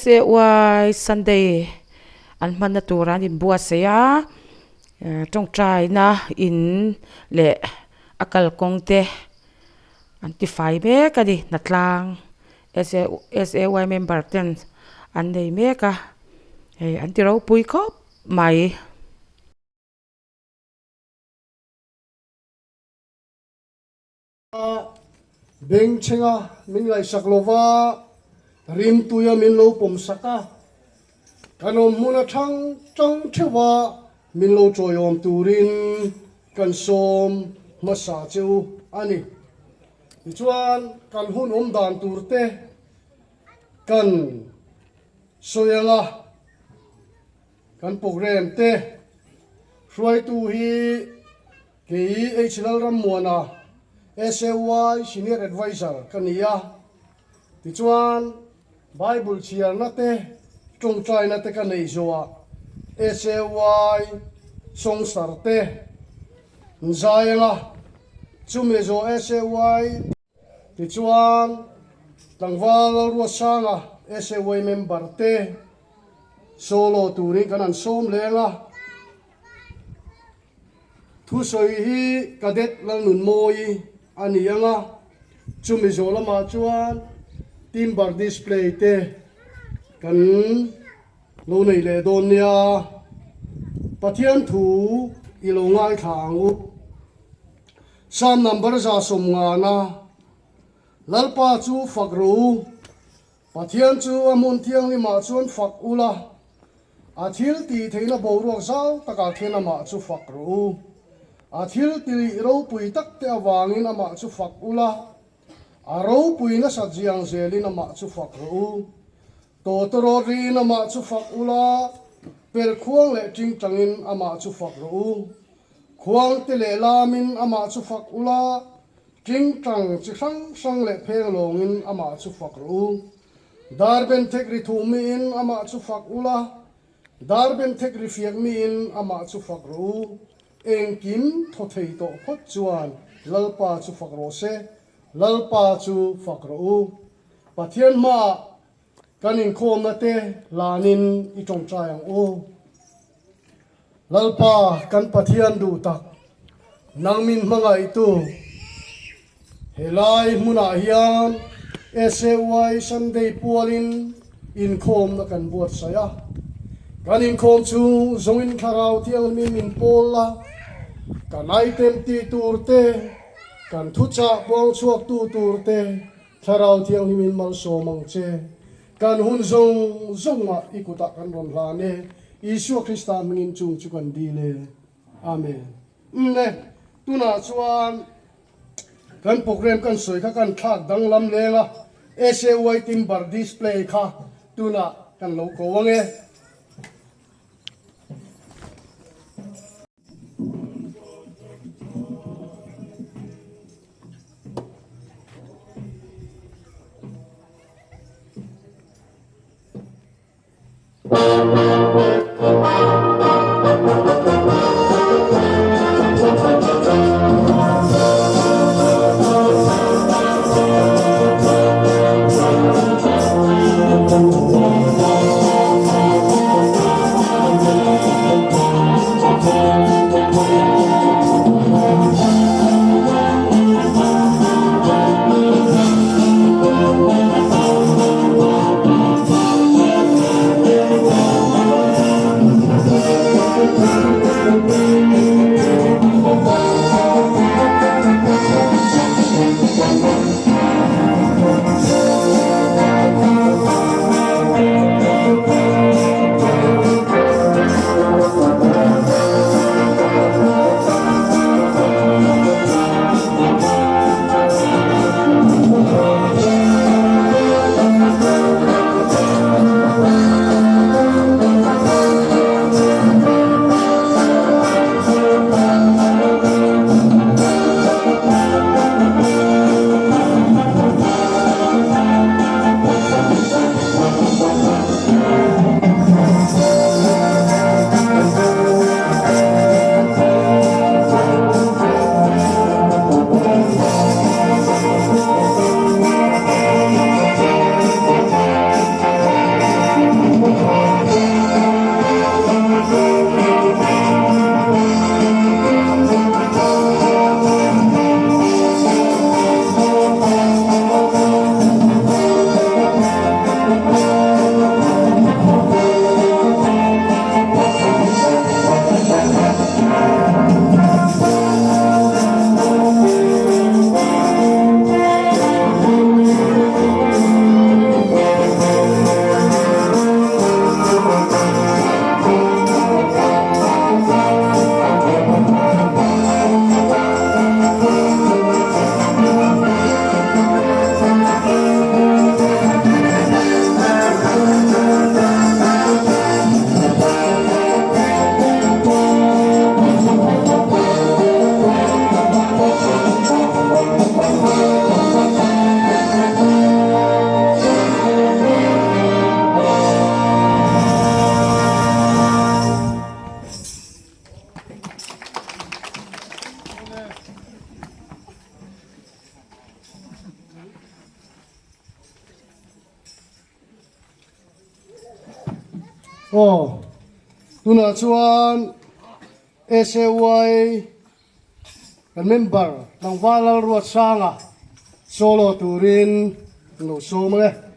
SAY Sunday an hmanna tur an inbuatsaih a tawngtaina in leh a kalkawng te an tifai mek a ni hnatlang SAY member ten an nei mek a hei an ti ropui khawp mai. Bengchhenga min ngaihsak lova rimtuia min lo pawmsak a, kan awm hmun a thang tang theuh a min lo chawiawm turin kan sawm hmasa che u a ni. Tichuan kan hun awm dan tur te kan sawi ang a, kan program te hruaitu hi Kei H Lalrammuana, SAY Senior Adviser ka ni a, tichuan Bible chhiarna te, tawngtaina te ka neih zawhah SAY Songster te an zai ang a, chumi zawh SAY Tichuan tlangval Lalruatsanga SAY member te solo turin kan han sawm leng a. Thusawi hi Cadet Lalnunmawii a ni ang a, chumi zawh lamah chuan Timber Display te kan lo nei leh dawn nia. Pathian thu i lo ngaithla ang u. Psalm number 150, Lalpa chu fak rawh u, Pathian chu a hmun thianghlimah chuan fak ula, A thil tih theihna boruak zau takah khian amah chu fak rawh u. A thil tih ropui tak te avangin amah chu fak ula, a ropui nasat ziang zelin amah chu fak rawh u. Tawtawrawt riin amah chu fak ula, pelkhuang leh tingtangin amah chu fak rawh u. Khuangte leh lamin amah chu fak ula, tingtang chi hrang hrang leh phenglawngin amah chu fak rawh u. Dar benthek ri thu miin amah chu fak ula, dar benthek ri fiak miin amah chu fak rawh u. Engkim thaw thei tawh phawt chuan Lalpa chu fak rawh se, Lalpa chu fak rawh u. Pathian hmaah kan inkhawmna te hlanin i tawngtai ang u. Lalpa kan Pathian duh tak, nang min hmangaihtu, helai hmunah hian SAY Sunday pualin inkhawmna kan buatsaih a. Kan inkhawm chhung zawngin Thlarau Thianghlim min pawl la, kan item tih tur te, kan thuchah puang chhuaktu tur te Thlarau Thianghlimin malsawm ang che. Kan hun zawng zawngah i kutah kan rawn hlan e, Isua Krista hmingin chung chu kan dil e. Amen. Umm le, tunah chuan kan program kan sawi kha kan thlak danglam leng a, SAY Timber Display kha tunah kan lo ko ang e. Aw, tunah chuan SAY kan member tlangval Lalruatsanga solo turin an lo sawm ang e.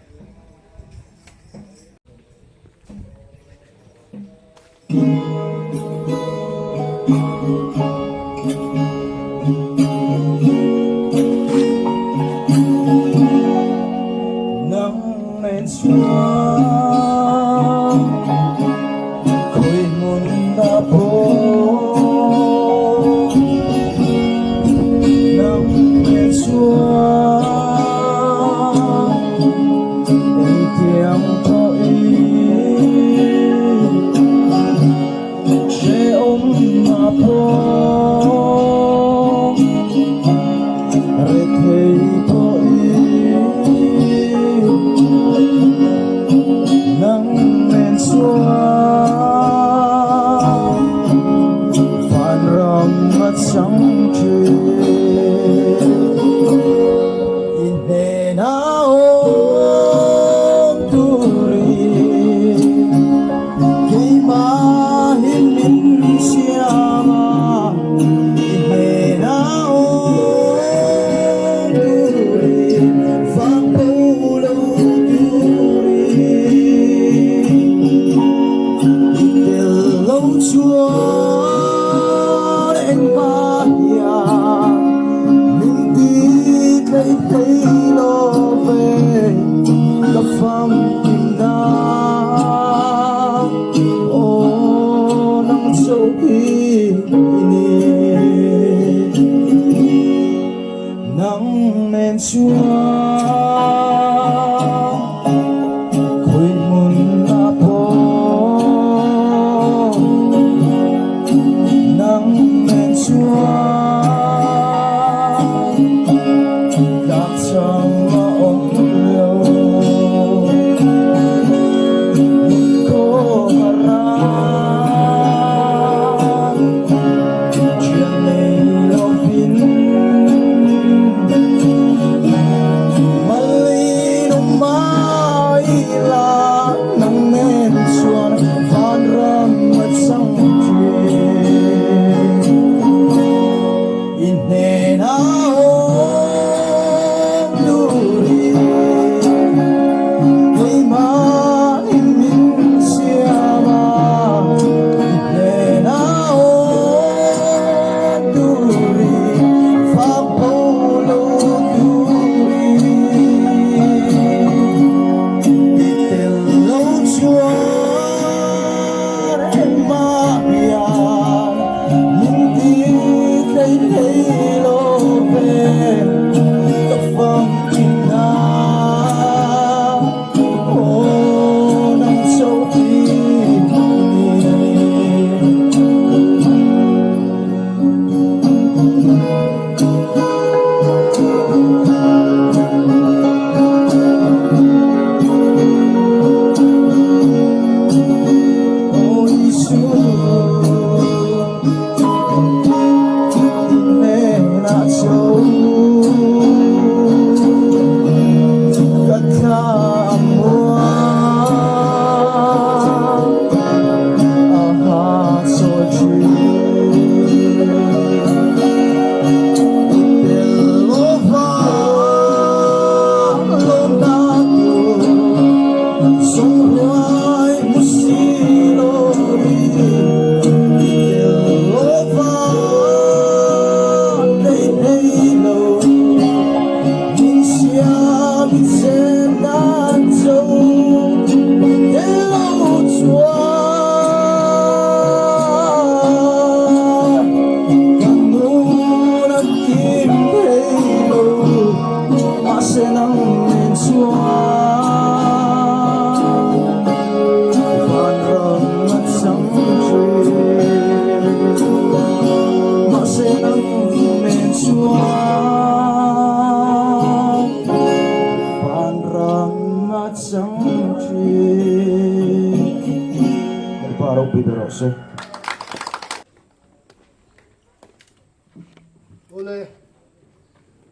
Awle,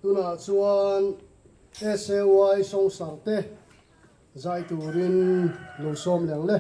tunah chuan SAY Sawngsar te zai turin lo sawm leh ang le.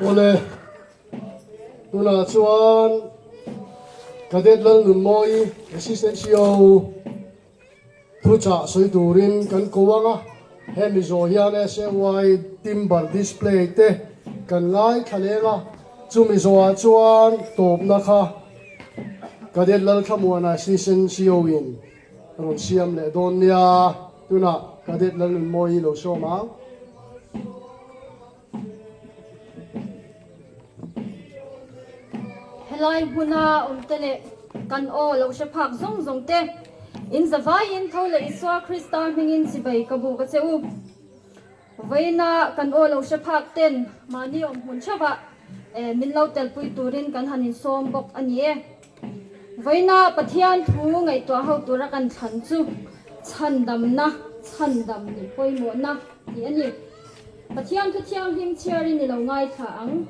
Awle, tunah chuan Cadet Lalnunmawii Assistant CO Thuchah sawi turin kan ko ang a, hemi zawh hian SAY Timber Display te kan ngaithla leng a, chumi zawhah chuan tawpna kha Cadet Lalthlamuana Assistant CO in rawn siam leh dawn nia, tunah Cadet Lalnunmawii lo sawm ang. Helai hmuna awmte leh kan aw lo hre phak zawng zawng te, in zavaiin tho leh Isua Krista hmingin chibai ka buk a che u. Vawiina kan aw lo hre phak ten mahni awm hmun theuhah min lo telpui turin kan han insawm bawk a ni e. Vawiina Pathian thu ngaihtuah ho tura kan thlan chu chhandamna, chhandam nih pawimawhna tih a ni. Pathian thu thianghlim chhiarin i lo ngaithla ang.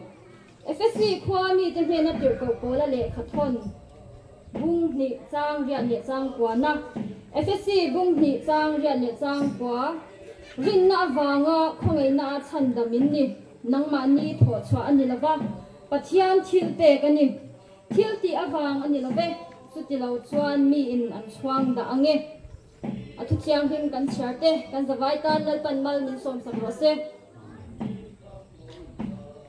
Efesi khua mite hnena tirhkoh pawla lehkha thawn bung hnih chang riat leh chang kuana Efesi bung hnih chang riat leh chang kua Rinna avanga khawngaihna a chhandam in ni. Nangmahni thawhchhuah a ni lova, Pathian thil pek a ni. Thil tih avang a ni lo ve. Chutilo chuan miin an chhuang dah ang e. A thu thianghlim kan chhiar te, kan zavai tan Lalpan mal min sawmsak rawh se.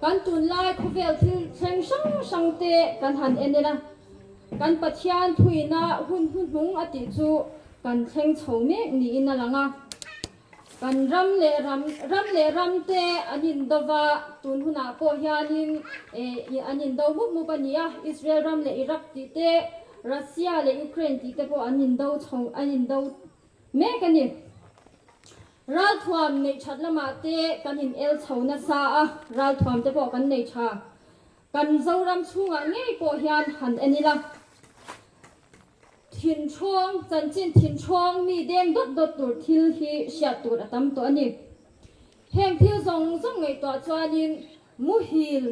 Kan tunlai khawvel thil thleng hrang hrang te kan han en ila, kan Pathian thuina hun hnuhnung a tih chu kan thleng chho mek niin a lang a. Kan ram leh ram, ram leh ram te an indo va, tun hunah pawh hianin eh an indo mup mup a ni a, Israel ram leh Iraq tih te, Russia leh Ukraine tih te pawh an indo chho, an indo mek a ni. Ralthuam neih that lamah te kan in el chho nasa a, ralthuam te pawh kan nei tha. Kan Zoram chhungah ngei pawh hian han en ila. Thinṭhawng, chanchin thinṭhawng mi deng dawt dawt tur thil hi hriat tur a tam tawh a ni. Heng thil zawng zawng ngaihtuah chuanin muhil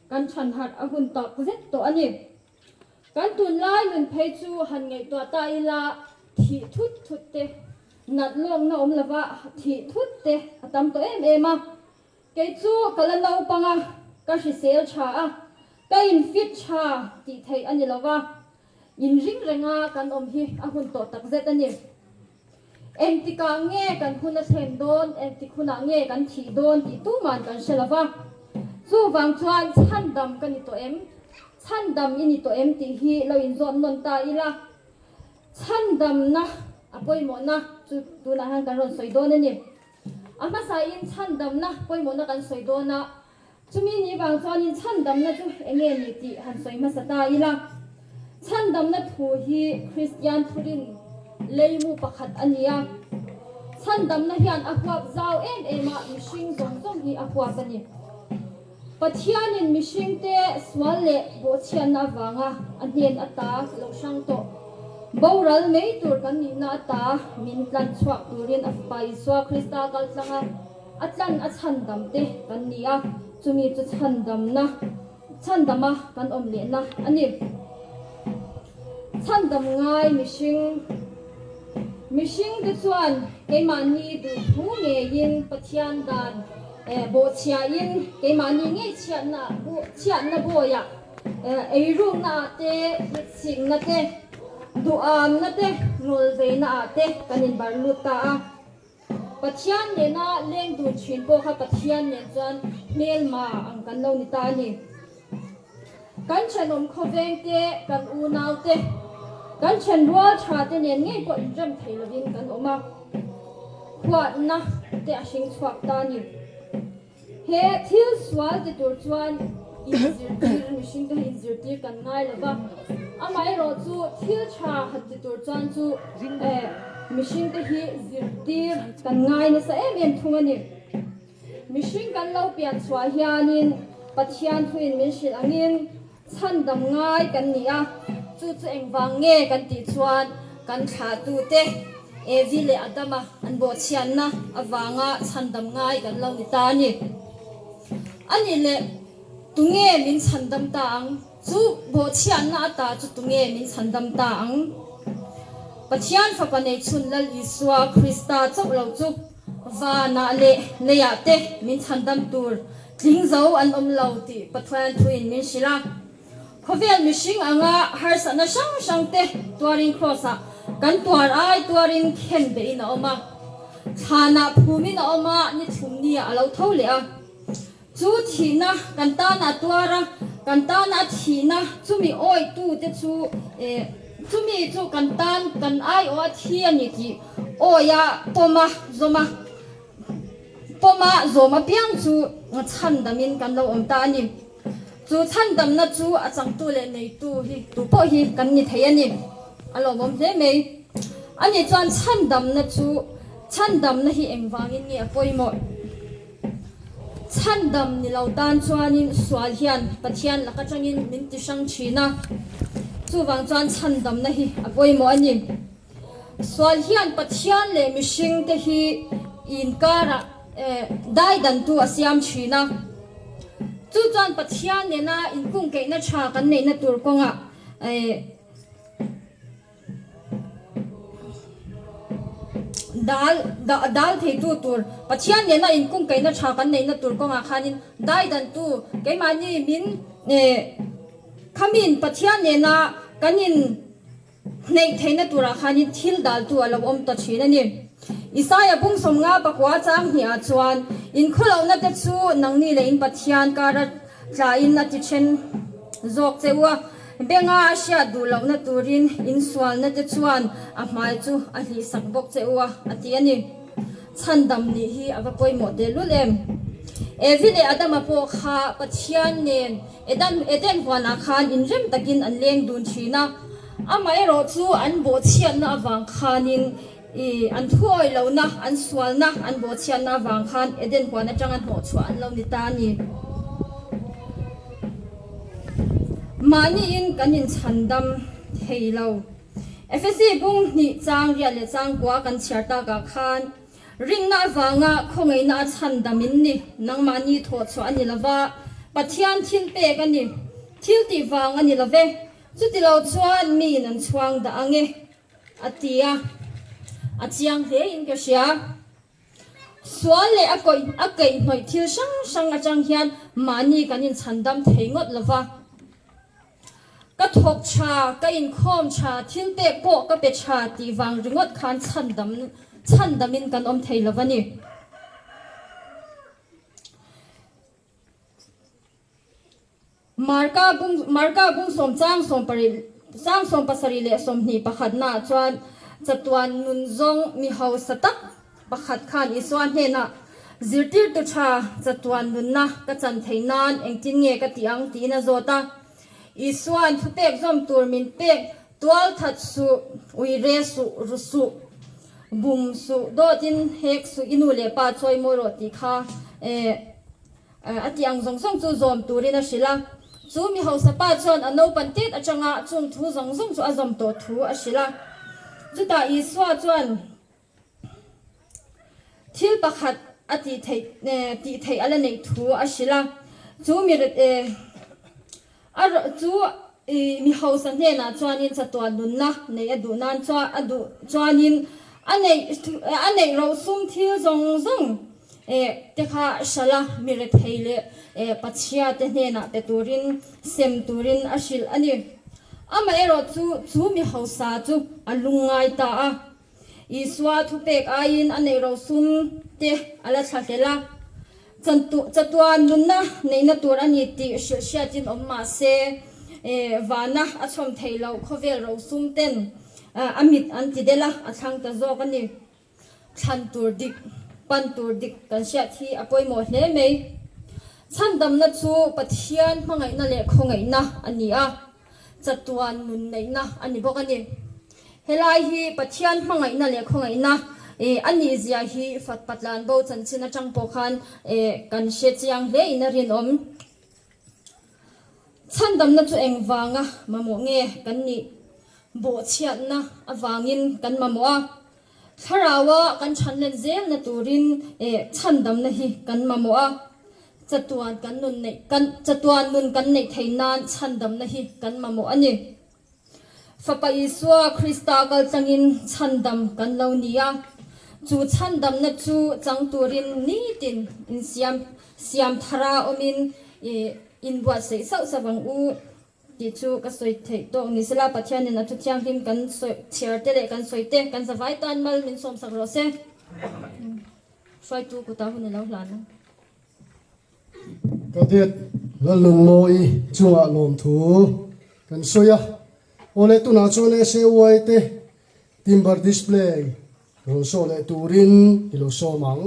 kan chhan harh a hun tak zet tawh a ni. Kan tunlai nun phei chu han ngaihtuah ta ila thih thut thut te, nat lawkna awm lova thih thut te a tam tawh em em a. Kei chu ka la naupang a, ka hrisel tha a, ka infit tha tih theih a ni lova. Inring renga kan awm hi a hun tawh tak zet a ni. Engtikah nge kan hun a thlen dawn, engtik hunah nge kan thih dawn tih tuman kan hre lo va. Chuvang chuan chhandam ka ni tawh em? Chhandam i ni tawh em tih hi lo inzawt nawn ta ila. Chhandamna a pawimawhna chu tunah hian kan rawn sawi dawn a ni. A hmasain chhandamna pawimawhna kan sawi dawn a. Chumi ni vang chuanin chhandamna chu eng nge ni tih han sawi hmasa ta ila. Chhandamna thu hi Kristian thurin leimu pakhat a ni a. Chhandamna hian a huap zau em em a, mihring zawng zawng hi a huap a ni. Pathianin mihringte sual leh bawhchhiatna avanga a hnen ata lo hrang tawh. Boral mai tur kan nihna ata min tlan chhuak turin a Fapa Isua Krista kaltlang a. A tlan a chhandam te kan ni a, chumi chu chhandamna, chhandama kan awm lehna a ni. Chhandam ngai mihring, mihring te chuan keimahni duhthu ngeiin Pathian dan bawhchhiahin keimahni ngei chhiatna chhiatna bawiah eirukna ah te, hmetchhikna te, duhamna te, ngawlveina ah te kan inbarh lut ta a. Pathian nena leng dun thin pawh kha Pathian nen chuan hmelma ang kan lo ni ta a ni. Kan thenawm khawveng te, kan unau te, kan thenrual tha te nen ngei pawh inrem thei lovin kan awm a, huatna te a hring chhuak ta a ni. He thil sual ti tur chuan inzirtir, mihring te hi inzirtir kan ngai lo va, amaherawh chu thil tha han ti tur chuan chu mihring te hi zirtir kan ngai nasa em em thung a ni. Mihring kan lo pian chhuah hianin Pathian thuin min hrilh angin Chhandam ngai kan ni a, chu chu engvang nge kan tih chuan kan thlahtute Evi leh Adama an bawhchhiatna avanga chhandam ngai kan lo ni ta a ni. A nih leh tunge min chhandam ta ang? Chu bawhchhiatna ata chu tunge min chhandam ta ang? Pathian Fapa neichhun Lal Isua Krista chauh lo chu vanah leh leiah te min chhandam tur Tling zo an awm lo tih Pathian thuin min hrilh a. Khawvel mihring anga harsatna hrang hrang te tuarin Kraws-ah kan tuar ai tuarin khen behin a awm a. Thlanah phumin a awm a, ni thum niah a lo tho leh a. Chu thihna kan tana a tuar a, kan tana a thihna chumi awitu te chu eh chumi chu kan tan kan aiawh a thi a ni tih awi a pawm a zawm a. Pawma zawm apiang chu chhandamin kan lo awm ta a ni. Chu chhandamna chu a changtu leh neitu hi tu pawh hi kan ni thei a ni. A lawmawm hle mai. Ani chuan chhandamna chu chhandamna hi engvangin nge a pawimawh? Chhandam ni lo tan chuanin sual hian Pathian lak atangin min ti hrang thin a. Chuvang chuan chhandamna hi a pawimawh a ni. Sual hian Pathian leh mihring te hi inkarah daidantu a siam thin a. Chu chuan Pathian nena inkungkeihna tha kan neihna tur kawngah dal dal theitu tur Pathian nena inkungkeihna tha kan neihna tur kawngah khanin daidantu keimahni min khamin Pathian nena kan in. hneih theihna turah khanin thil daltu a lo awm ta thin a ni. Isaia bung 50 pakua chang hnihah chuan, Inkhawlohna te chu nangni leh in Pathian kara tlain a ti then zawk che u a, benga a hriat duh lohna turin insualna te chuan a hmai chu a hlihsak bawk che u a, a ti a ni. Chhandam nih hi a va pawimawh tehlul em? Evi leh Adama pawh kha Pathian nen Edan Eden huanah khan inrem takin an leng dun thin a, amaherawh chu an bawhchhiatna avang khanin i an thuawi lohna, an sualna, an bawhchhiatna avang khan Eden huan atanga hnawhchhuah an lo ni ta a ni. Mahniin kan inchhandam thei lo. Efesi bung hnih chang riat leh chang kua kan chhiar takah khan rinna avanga khawngaihna a chhandam in ni, nangmahni thawhchhuah a ni lova, Pathian thil pek a ni, thil tih vang a ni lo ve, chuti lo chuan miin an chhuang dah ang e, a ti a, a chiang hle in ka hria. Sual leh a kawih a kaihhnawih thil hrang hrang atang hian mahni kan inchhandam thei ngawt lova. Ka thawk tha, ka inkhawm tha, thil pek pawh ka pe tha tih vang ringawt khan chhandam chhandamin kan awm thei lova ni. Marka bung Marka bung sawm chang sawm pariat chang 70 leh 21 naah chuan chatuan nun zawng mi hausa tak pakhat khan Isua hnenah zirtirtu tha chatuan nunna ka chan theih nan engtin nge ka tih ang tiin a zawt a. Isua'n thupek zawm tur min pek tual that suh, ui re suh, ru suh, bum suh, dawtin hek suh, i nu leh pa chawi mawi rawh tih kha eh A tih ang zawng zawng chu zawm turin a hrilh a. Chu mi hausa pa chuan a naupan tet atanga chung thu zawng zawng chu a zawm tawh thu a hrilh a. Chutah Isua chuan thil pakhat a tih theih tih theih a la neih thu a hrilh a. Chu mi A rawh chu i mi hausa hnenah chuanin chatuan nunna neih a duh nan chuan a duh chuanin a neih a neih roh sum thil zawng zawng te kha hralh a, mi rethei leh pachhia te hnenah pe turin sem turin a hrilh a ni. Amaherawh chu chu mi hausa chu a lungngai ta a. Isua thupek aiin a neih roh sum te a la thla hlel a. Chatuan nunna neihna tur a ni tih hrilh hriatin awm mah se, vana a chhawm theih loh khawvel rosum ten a mit an ti del a, a thlang ta zawk a ni. Thlan tur dik, pan tur dik kan hriat hi a pawimawh hle mai. Chhandamna chu Pathian hmangaihna leh khawngaihna a ni a. Chatuan nun neihna a ni bawk a ni. Helai hi Pathian hmangaihna leh khawngaihna a nih zia hi Fatpatlan bo chanchin atang pawh khan kan hre chiang hle in a rinawm. Chhandamna chu engvanga mamawh nge kan nih? Bawhchhiatna avangin kan mamawh a. Thlaraua kan chhanlen zelna turin chhandamna hi kan mamawh a, chatuan kan nun neih kan chatuan nun kan neih theih nan chhandamna hi kan mamawh a ni. Fapa Isua Krista kaltlangin chhandam kan lo ni a, chu chhandamna chu chang turin nitin insiam siam thara awmin inbuatsaih sauh sauh ang u. Tih chu ka sawi theih tawk ni sela, Pathianin a thu thianghlim kan sawi chhiar te leh kan sawi te kan zavai tan mal min sawmsak rawh se. Hruaitu kutah hun i lo hlan ang. Cadet Lalnunmawi chungah lawmthu kan sawi a, awle tunah chuan SAY te timber display rawn sawh leh turin i lo sawm ang.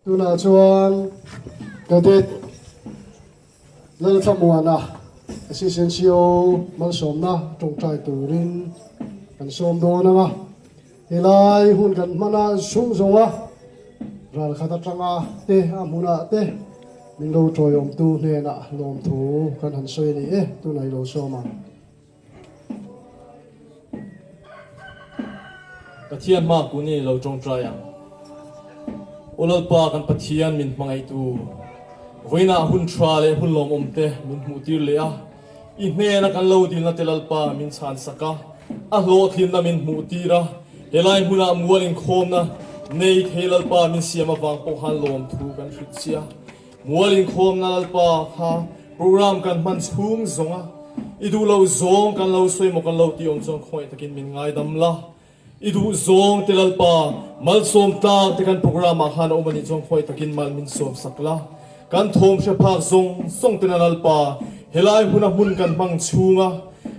Tunah chuan Cadet Lalthlamuana Assistant CO malsawmna tawngtai turin kan sawm dawn ang a. Helai hun kan hman a sum zawng a, ral khat atanga te a hmunah te min lo tawiawmtu hnenah lawmthu kan han sawi a ni e, tunah i lo sawm ang. Pathian hma kun i lo tawngtai ang. Aw Lalpa kan Pathian min hmangaihtu, vawiinah hun tha leh hun lawmawm te min hmuhtir leh a, I hnena kan lo dilna te Lalpa min chhansak a, a hlawhtlinna min hmuhtir a, helai hmunah mual inkhawmna nei thei Lalpa min siam avang pawh khan lawmthu kan hrilh chiah. Mual inkhawmna Lalpa kha program kan hman chhung zawng a, i duh lo zawng kan lo sawi maw kan lo tih awm chuan khawngaih takin min ngaidam la. I duh zawng te Lalpa, malsawm tlak te kan program ah khan a awm a nih chuan khawi takin mal min sawm sak la. Kan thawm hre phak zawng zawng ten a Lalpa, helai huna hmun kan hmang chhunga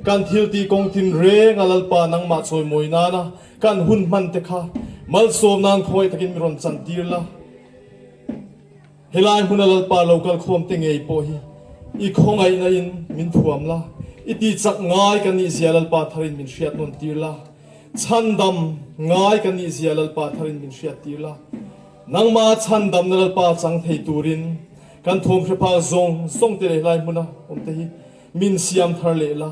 kan thil tih kawng tin reng a Lalpa nangmah chawimawi nana kan hun hman te kha malsawm nan khawi takin mi rawn chan tir la. Helai hmuna Lalpa lo kal khawm te ngei pawh hi i khawngaihna in min thuam la, i ti chak ngai kan nih zia Lalpa thar in min hriat nawn tir la, chhandam ngai kan nih zia Lalpa thar in min hriat tir la, nangma chhandamna Lalpa chang thei turin kan thawm hre phak zawng zawng te leh helai hmuna awm te hi min siam thar leh la,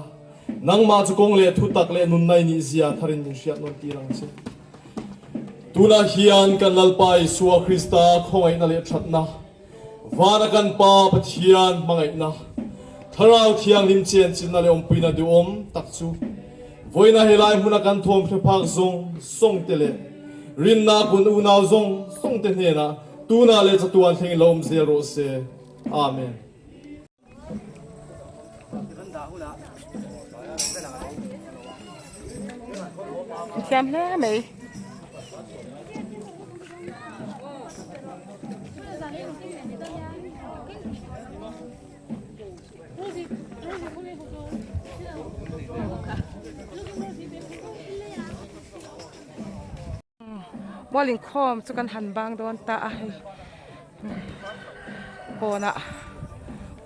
nangmah chu kawng leh thutak leh nunna i nih zia thar in min hriat nawn tir ang che. Tunah hian kan Lalpa Isua Krista khawngaihna leh thatna, vana kan Pa Pathian hmangaihna, Thlarau Thianghlim chenchinna leh awmpuina duhawm tak chu vawiina helai hmuna kan thawm hre phak zawng zawng te leh rinna kun unau zawng zawng te hnenah tunah leh chatuan thlengin lo awm zel rawh se. Amen. Thiam hle mai. Mual inkhawm chu kan han bang dawn ta a hei kawnah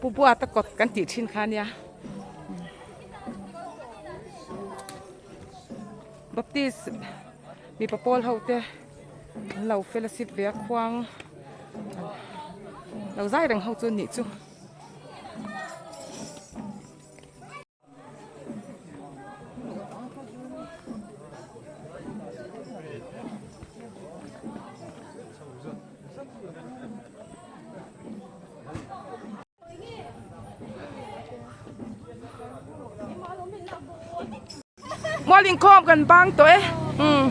pu buata kawt kan tih thin kha ania baptist mipa pawl ho te an lo fellowship ve a khuang lo zai reng ho chu an nih chu. Mual inkhawm kan bang tawh e umm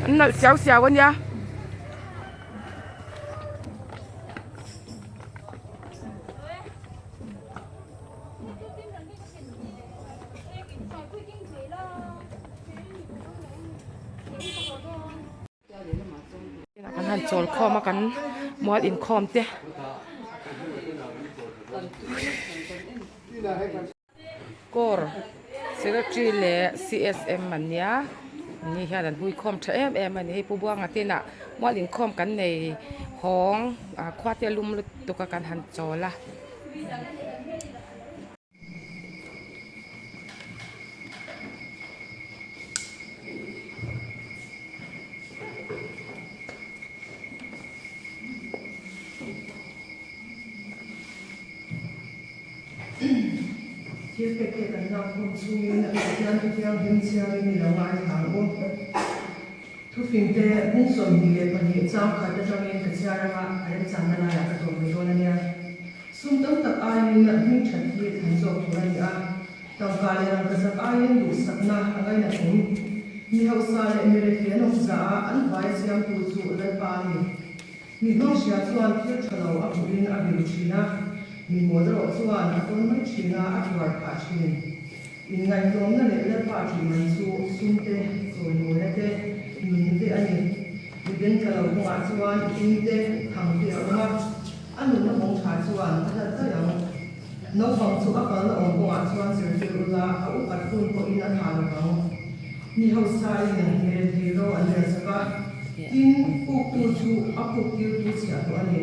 an nalh siau siau a nia. Kan han chawl khawm a kan mual inkhawm te Core Secretary leh CSM an nia ni hian an hui khawm tha em em a ni hei Pu Buanga te inah mual inkhawm kan nei hawng ah khua te a lum lutuk a kan han chawl a. Thil pek te kan lak khawm chungin Pathian thu thianghlim chhiarin i lo ngaithla ang u. Thufingte hmung 22 chang khat atangin ka chhiar anga a remchanna laiah ka tawp mai dawn a nia. Sum tam tak aiin hming that hi thlan zawk tur a ni a, tangka leh rangkachak aiin duhsakna a ngainat awm. Mi hausa leh mi rethei an awm za a, an vaia siamtu chu Lalpa a ni. Mi hmangsia chuan thil tha lo a hmuhin a biru thin a, mi mawl erawh chuan a tawn mai thin a, a tuar phah thin. Inngaihtlawmna leh Lalpa tih man chu sum te, chawimawina te, nunna te a ni. Mi bengtla lo kawngah chuan in te, thang te a awm a, a nunna kawng tha chuan a hlat daih ang. Naupang chu a kalna awm kawngah chuan zirtir ula, a upat hun pawhin a tha lo vang. Mi hausain mirethei ro an rel sak a, tin, puktu chu a puktirtu chhiah tawh a ni.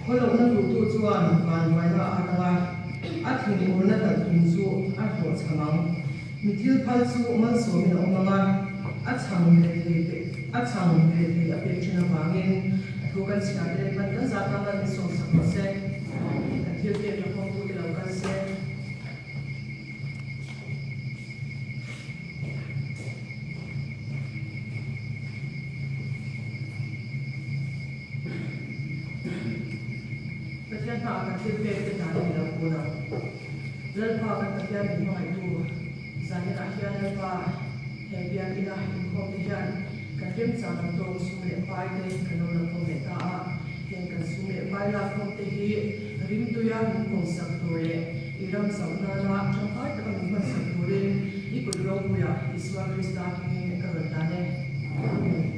Khawlohna duhtu chuan vanduaina a atang a, a thinurna talh tum chu a hlawhchham ang. Mi thil phal chu malsawmin a awm ang a, a chhang mirethei pe a chhang mirethei a pek ṭhin avangin a thu kan chhiar te leh pan kan zah tan a min sawmsak rawh se. Kan thil pek la khawmtute lo kal se. Pathian hmaah kan thil pek te dan a ni lo kun ang. Lalpa kan Pathian min hmangaihtu zaninah hian Lalpa he biakina inkhawm te hian kan remchang ang tawng sum leh pai te kan lo la khawm leh ta a. Heng kan sum leh pai lakkhawm te hi rimtuia min pawmsak tur leh i ram zauh nana tangkai taka min hmansak turin i kut ropuiah Isua Krista hmingin ka rawn dan e. Amen.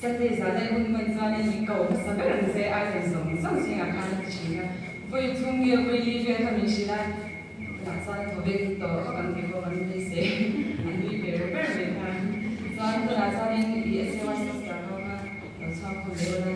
Sunday zana i hun hman chuanin min ko hmasa ber ang che, idol zawng zawng zingah khan a ti thin a. Vawi thum nge vawi li vel kha min hrilh a, tunah chuan thaw vek tawh vak ang tih pawh kan beisei a nui ber ber mai kha. Chuan tunah chuanin i SAY sister ho kha lo chhuak khawm leh ula.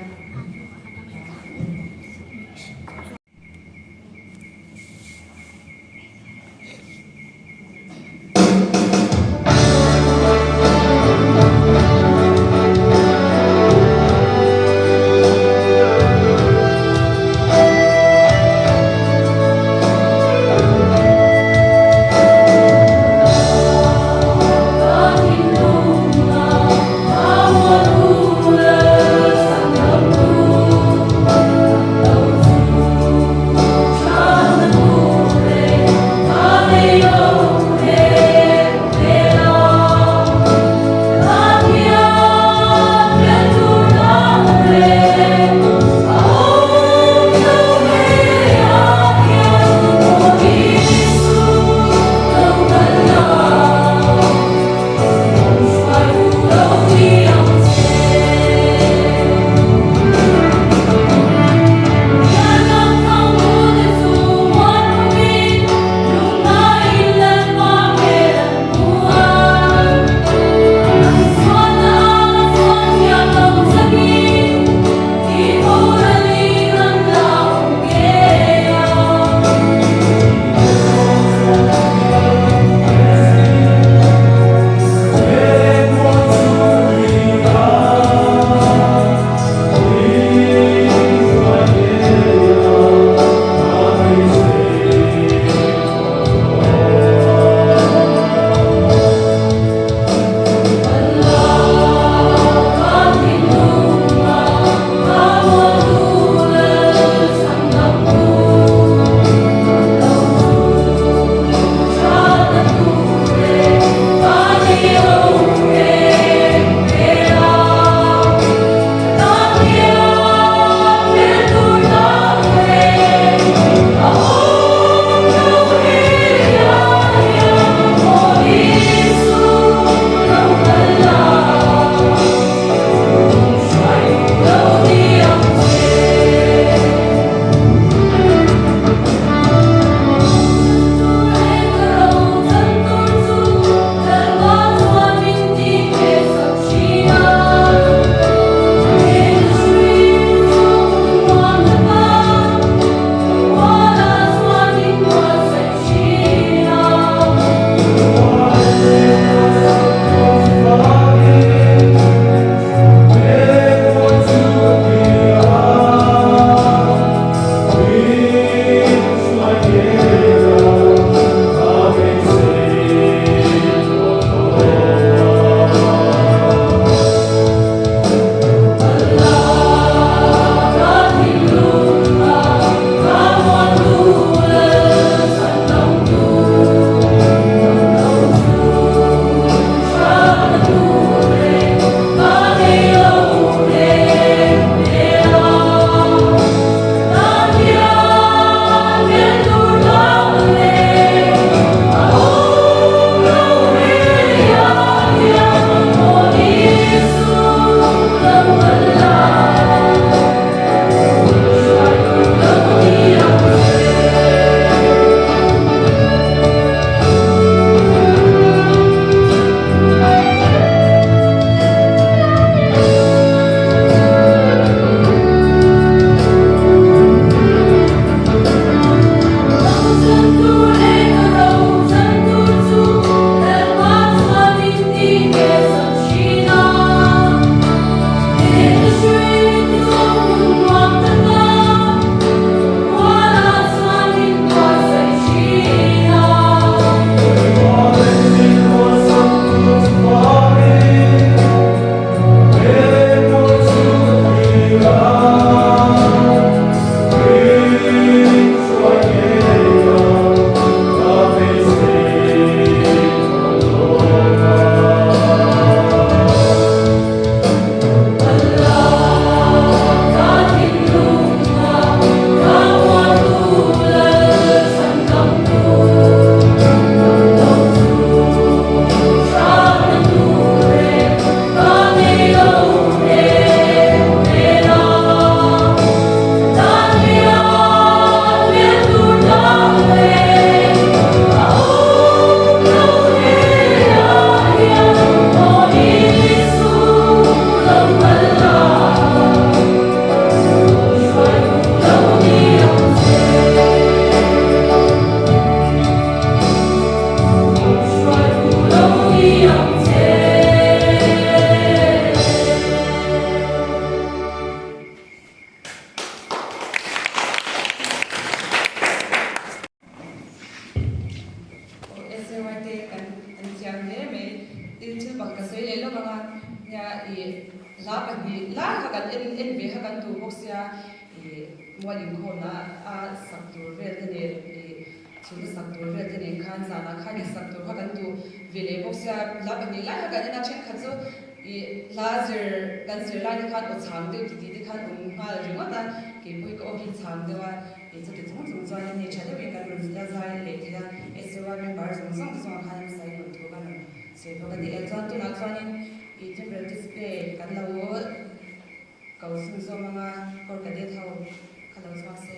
Hla pahnih lai kha kan en en ve kha kan duh bawk sia ih mual inkhawmna a sak tur vel te nen ih chhunna sak tur vel te nen khan zanah khan ih sak tur kha kan duh ve leh bawk sia. Hla pahnih lai kha kan en a thenkhat chu ih hla zir kan zir lai te khan aw chhang deuh titi te khan awm nghal ringawt a, keipawh hi ka aw hi chhang deuh a ih chuti chung chung chuan hei tha deuhin kan rawn la zai leh thei a, SUI member zawng zawng te chungah khan sai rawn thu kan rawn sawi bawk a ni e. Chuan tunah chuanin ih Timber display kan lo ko chhunzawm anga Corps Cadet ho kha lo chhuak se.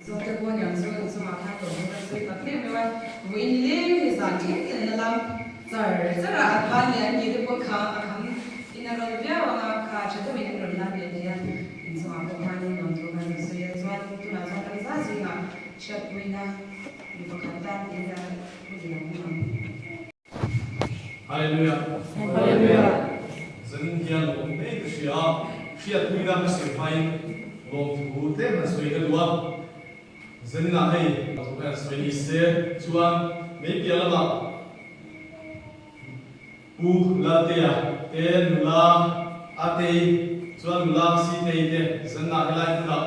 Zawhte pawh niang chu in chungah khan tawng hi kan sawi tak em em a, vawiin leng hi zan thleng thleng in a lam char char a, a ban leh an ke te pawh kha a kham in a rawn viau ang a, kha tha deuhin an rawn lan leh thei a, in chungah pawh khan in nuam thu kan rawn sawi a, chuan tunah chuan kan za zingah hriatpuina mi pakhat tan tih hian hun i lo hmang ang. Hallelujah. Hallelujah. Zanin hian lawm mai ka hria a, hriatpuina ka sawi hmain lawmthu tlem han sawi ka duh a. Zaninah hei lawmthu ka han sawi ni se chuan mei piah lamah Pu Laltea te nula Atei chuan nula Sitei te zanah helai hmunah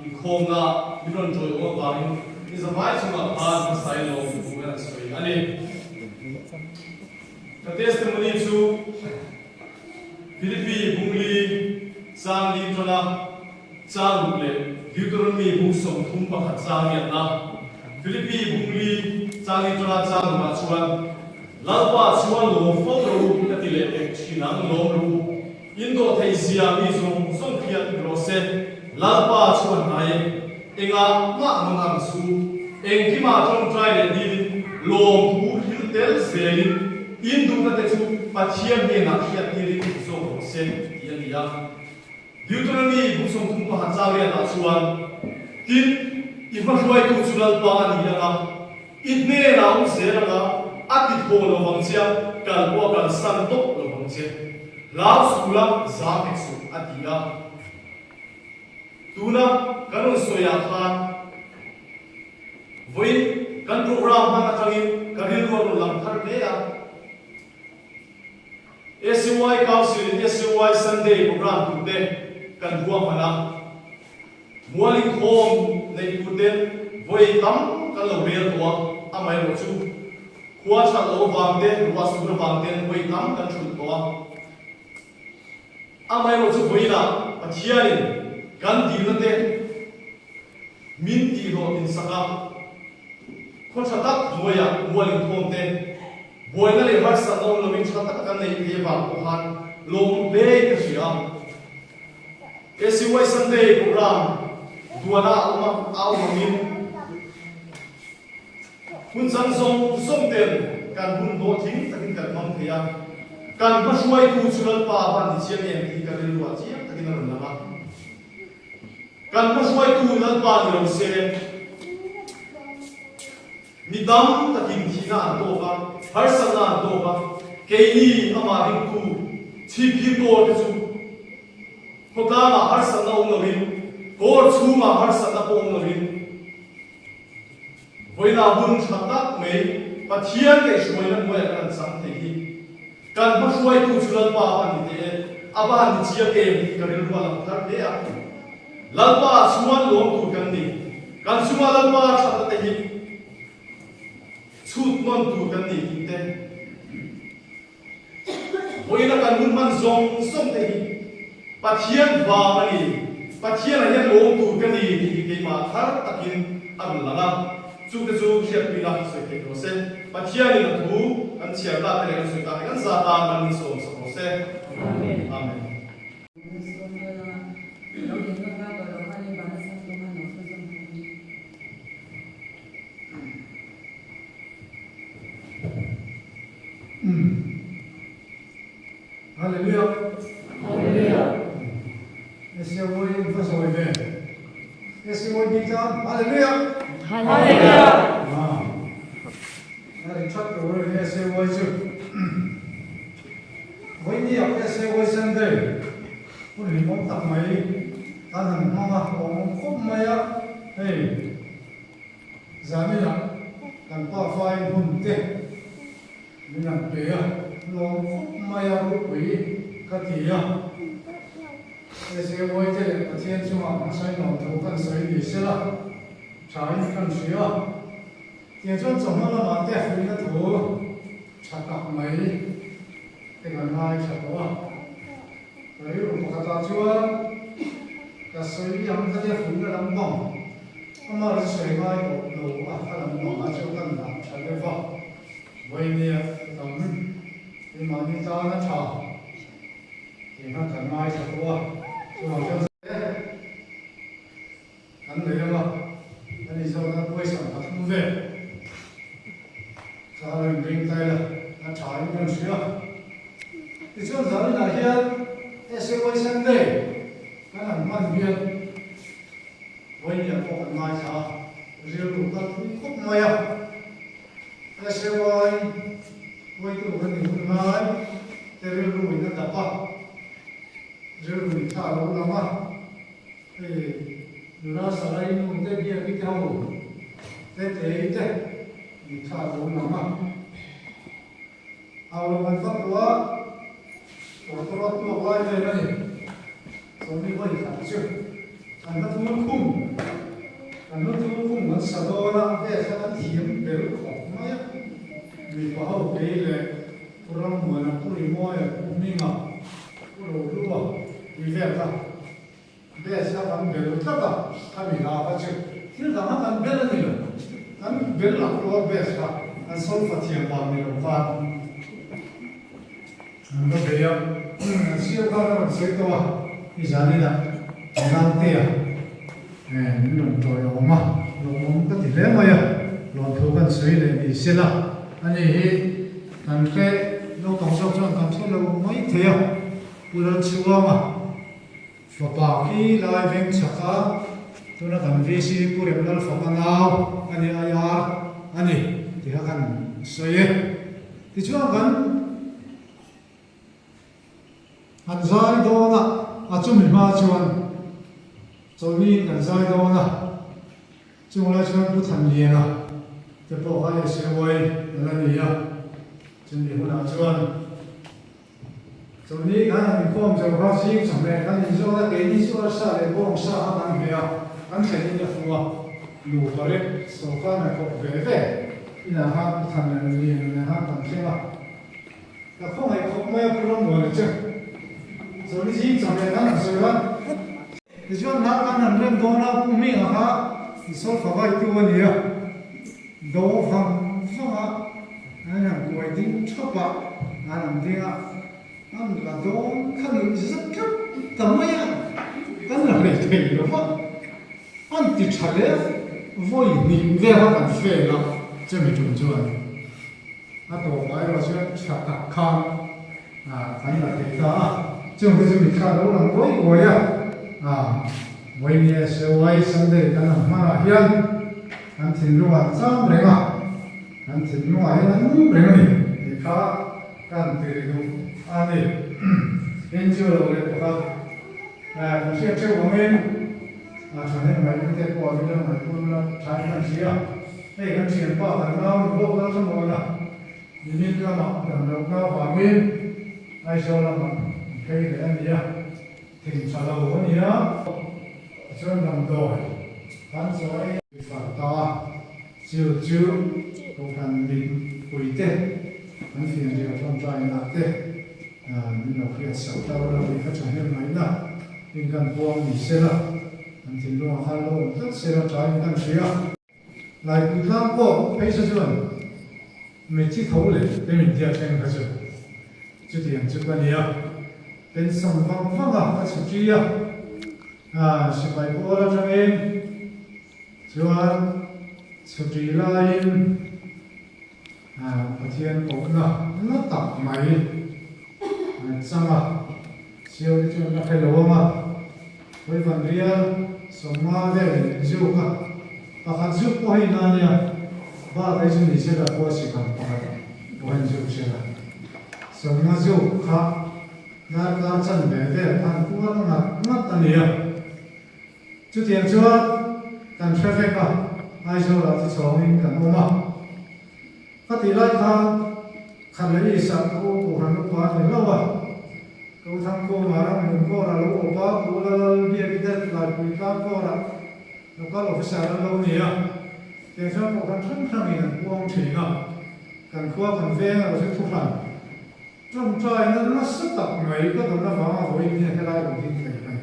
inkhawmna min rawn ṭawih awm avangin i zavai chungah khan hmasai lawmthu kan han sawi a ni. Ka testimony chu Philippi Bungli chang li ṭana chang ruk leh Deuteronomy bung 31 chang riatna Philippi Bungli chang li ṭana chang rukah chuan Lalpa chuan lawm fo rawh u ka ti leh pek ṭhin ang lawm rawh u in dawh theih zia mi zawng zawng hriat ni rawh se Lalpa chuan ngai e engah mah mang ang su engkimah ṭawngṭai leh dilin lawm thu thil tel zelin in duhna te chu Pathian hnenah hriat tirin zawk rawh se tih a ni a. Deuteronomy bu 31 chang riatah chuan, Tin, i hmahruaitu chu Lalpa a ni ang a, i hnenah awm zel ang a, a ti thaw lo vang che a, kal pawh a kalsan tawp lo vang che. Hlau suh la, zam hek suh, a ti a. Tuna kan rawn sawiah khan vawiin kan program hman atangin ka rilru a rawn lang thar hle a. SUI Council in SUI Sunday program turte kan ruahman a. Mual inkhawm neih turten vawi tam kan lo rel tawh a, amaherawh chu khua that loh avang te, ruah sur avang ten vawi tam kan thulh tawh a. Amaherawh chu vawiinah Pathianin kan dilna te min tihhlawhtlin sak a, khaw tha tak hnuaiah mual inkhawm te, buaina leh harsatna awm loin tha taka kan neih theih avang pawh khan lawm hle in ka hria a. SUI Sunday program duana a awm a, a awm angin hun chang zawng zawng ten kan hun hlawhtling takin kan hmang thei a, kan hmahruaitu chu Lalpa a van ti chiang em tih hi ka rilruah chiang takin a rawn lang a. Kan hmahruaitu Lalpa ni lo se, Mi tam takin thihna an tawk a, harsatna an tawk a, keini amah ringtu chhipphir kawl te chu khawtlangah harsatna awm loin, kawl chhungah harsatna pawh awm loin, vawiinah hun tha tak mai Pathian kaihhruaina hnuaiah kan han chang thei hi kan hmahruaitu chu Lalpa a va ni teh e, a va han ni chiang em tih ka rilru a lang thar hle a. Lalpa chuan lawm tur kan ni. Kan chunga Lalpa thatna te hi chhut nawn tur kan ni tih te, vawiina kan hun hman zawng zawng te hi Pathian vang a ni, Pathianah hian lawm tur ka ni tih hi keimah thar takin a rawn lang a, chungte chu hriatpuina sawi theih rawh se. Pathianin a thu kan chhiar ta te leh kan sawi ta te kan za tan kan insawm sak rawh se. Amen. Hallelujah. Hallelujah. SAY in va sawi ve. SAY bik tan Hallelujah. Hallelujah. Ah. A ri that tur a ni SAY chu. Vawinia SAY Sunday hun hlimawm tak mai kan han hmang a, awm khawp mai a, hei zaninah kan pa fai hun te min han pe a, lawm khawp mai a ropui ka ti a, SAY te leh Pathian chungah kan sawi nuam tho kan sawi ni sela thain kan hria. Tiang chuan chawhma lamah te fuihna thu tha tak mai te kan ngai tha tawh a. Ka rilru pakhatah chuan ka sawi ang ka tia fuihna lampang ama rin sawi ngai tawh lo a, ka lampang ah chuan kan dah tha deuh va. Vawinia tam keimahni tana tha tih khan kan ngai tha tawh a, chuvang chuan. Kan nei ang a, ani zawk a pawisa 3 vel kha a lo inbeng tai la, a tha in kan hria. Tichuan zaninah hian SAY Sunday kan han hman hian vawinia pawh kan ngaithla a, rilru kal pui khawp mai a. SAY huaitu kan ni hun lai te rilru in a dap a, rilru in thla a lo lang a. Hei nula Sarai nu te biak i te ho te tei te mitthla a lo lang a. Au lo kan vak lo a, tawtawrawt tuak lai vel a ni. Sawmi vawi khat chu kan hla thul khum, kan hla thul khum kan sa dawn a, vel kha kan thiam bel khawp mai a. Mipa ho kei leh Pu Rammuana, Pu Rimawia, Pu Hminga, Pu Rohlua tih vel kha Best kha kan bel tlat a, khami hla kha chu thil dang a kan bel a ni lo, kan bel lak rual best kha kan solfa thiam vang ni lo khan an va bei a, an siam khan a rawn sawi tawh a, i zanin ah naute a min rawn tawi awm a, lawmawm ka ti hle mai a, lawmthu kan sawi leh ni sela ani hi kan hre naupang zawk chuan kan hre lo mai thei a, Pu Lalchhuanga. Fapa khi lai veng chhak a, tuna kan VC Pu Remlal fapa nau a ni IR a ni tih kha kan sawi e. Tichuan kan han zai dawn a, a chumi hma chuan. Chawlhniin kan zai dawn a, chung lai chuan Pu Thanliana te pawh kha SAY a la ni a, chumi hunah chuan Chawlhni khan an inkhawm zo kha zing chawhmeh kan inzawt a, keini chu arsa leh bawng sa kha kan hmeh a, kan thlen in a fu a, nupa rek sawrkar hnathawk ve ve inah khan Pu Thanliana nen khan kan thleng a. Ka khawngaih khawp mai a Pu Rammuana chu. Chawlhni zing chawhmeh khan an sawi a. Tichuan hla kan han rem dawn a, Pu Hminga kha solfa vaitu a ni a, do vang vang a, an han kuai ding thap a, an han ding a, an la dawn kha nuih zat tlat ta mai a, kan la hlei thei lo va, an ti tha leh vawi hnih vel a kan fail a, chumi tum chuan a tawpah erawh chuan tha tak khan kan la thei ta a, chung te chu mitthla lo lang uai uai a, Vawinia Sewai Sunday kan han hmanah hian kan thinlungah cham reng a, kan thinlungah hian a nung reng a ni tih kha kan ti ri duh a ni. Tin chu lo leh pakhat kan hriat theuh angin thahnem ngaihna te pawh a rilru ngaihpawh la thain kan hria, hei kan thianpa kan nau ni bawk Lalthamawna, Nimin lamah damlohna avangin Aizawl lamah an phei leh a ni a, thing tha lo a ni a, tichuan damdawi kan chaw ei far ta a, chu chu Kohhran mipuite an fianrial tawngtainah te min lo hriat sak ta ula tih kha thahnem ngaihna in kan puang ni sela, an thinlungah khan lo awm tlat sela tain kan hria. Laipui tlang pawh phei sa chuan mitthi tho leh te min tia thleng kha chu chutiang chu ka nia. Pensam vang vang a ka chhuṭi a, sipai pawl atangin chuan chhuṭi laiin Pathian kohna na tak mai chang a, Siau te chuan la hre lo ang a, Hawivan rial 50 vel in zuk a, pakhat zuk pawh hei na nia, bak ei chu ni se la pawh sikam pakhat pawh hian zuk se la, 50 zuk kha darkar chanve vel khan kual ngat ngat a nia. Chutiang chuan kan hre vek a, Aizawlah chu chhawngin kan awm a. Ka tih lai khan Khat leh Isak ka u Kohhran upa a ni hlauh a. Ka u Thangkhuma ram hmun kawrah lo awp a, Pu Lalal Biaki te Laipui tlang kawrah Local Officer an lo ni a. Tiang chuan Kohhran hrang hrangin an puang thin a, kan khua kan veng erawh chu thuhran Tawngtaina nasa tak mai ka dawn avanga vawiin hian helai awm ding thei ka ni.